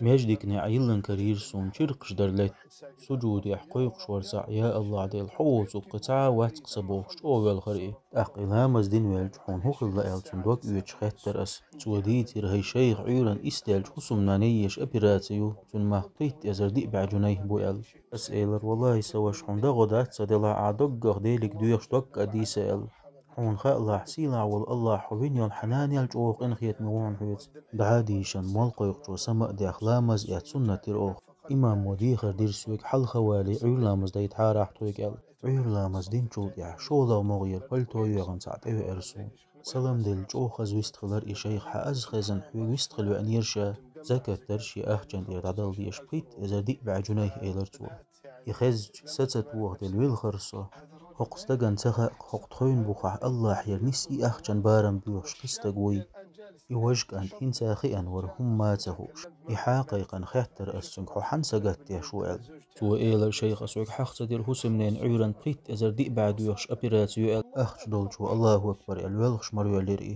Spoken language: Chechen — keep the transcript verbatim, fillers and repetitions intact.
Маьждигне Ӏийиллан карийра суна чиркхаш дар летта. Сужудехь кхойкхуш вара цхьаъ: «Я АллахӀ Дела, хьо воцург кхин цхьа а вац-кх сан», — бохуш, чӀогӀа воьлхура и. «ТӀаккха и ламаз дина ваьлча, хьуна хӀун хилла?» — аьлла, цунна дог оьцуш хаьттара ас. Цо дийцира: «ХӀай шайх, Ӏуьйранна исс даьлча хӀусамнана еш операци ю, цуьнан мах пхийтта эзар диъ бӀе жунайх бу», — аьлла. Ас элира: «ВаллахӀи, сан ваша, хьуна дагӀо дац сан делахь, ахь доггах Делига доьхуш дог а дийса», — аьлла. «Хьуна хаалахь, сийлахь волу АллахӀ, хьо вина йолу хьан нанел чӀогӀа къинхетаме ву хьуна хьоьца». ДӀа а дийшина, молла кхойкхучо сама а даьхна, ламаз а эцна, суннат дира оха. Имамо дехар дира соьга: «Хьалха валий, Ӏуьйра ламаз дайтахьара ахь тхоьга», — аьлла. Ӏуьйра ламаз динчул тӀаьхьа шолгӀа могӀера пальто а йоьхна цхьаъ тӀевеара суна. Салам делла, чӀогӀа хаза вистхилира и шайх: «Хьан, аз хезна, хьоьга вистхила веанера ша, закат дара шен ахчанна тӀера дӀадала дезаш, пхийтта эзар диъ бӀе жунайх», — элира цо. И хезча, са ца тохаделла вилхара со. ХӀокху стагана ца хаьа-кх, хӀокху тхевнан бухахь АллахӀера нисса и ахчанан барам боьхуш кхин стаг вуй. И важа кӀант хӀинца а хиъна вара, хӀумма а ца хууш. И хьа а кхайкхина, хаьттара ас цуьнга: «Хьо хьанна сагатдеш ву?» — аьлла. Цо элира: «Шайх, ас хьоьга хьаха ца дира, хӀусамнена Ӏуьйранна пхийтта эзар диъ бӀе доьхуш операци ю», — аьлла. Ахча долчо: «Аллаху акбар», — аьлла, воьлхуш ма-воьллира и.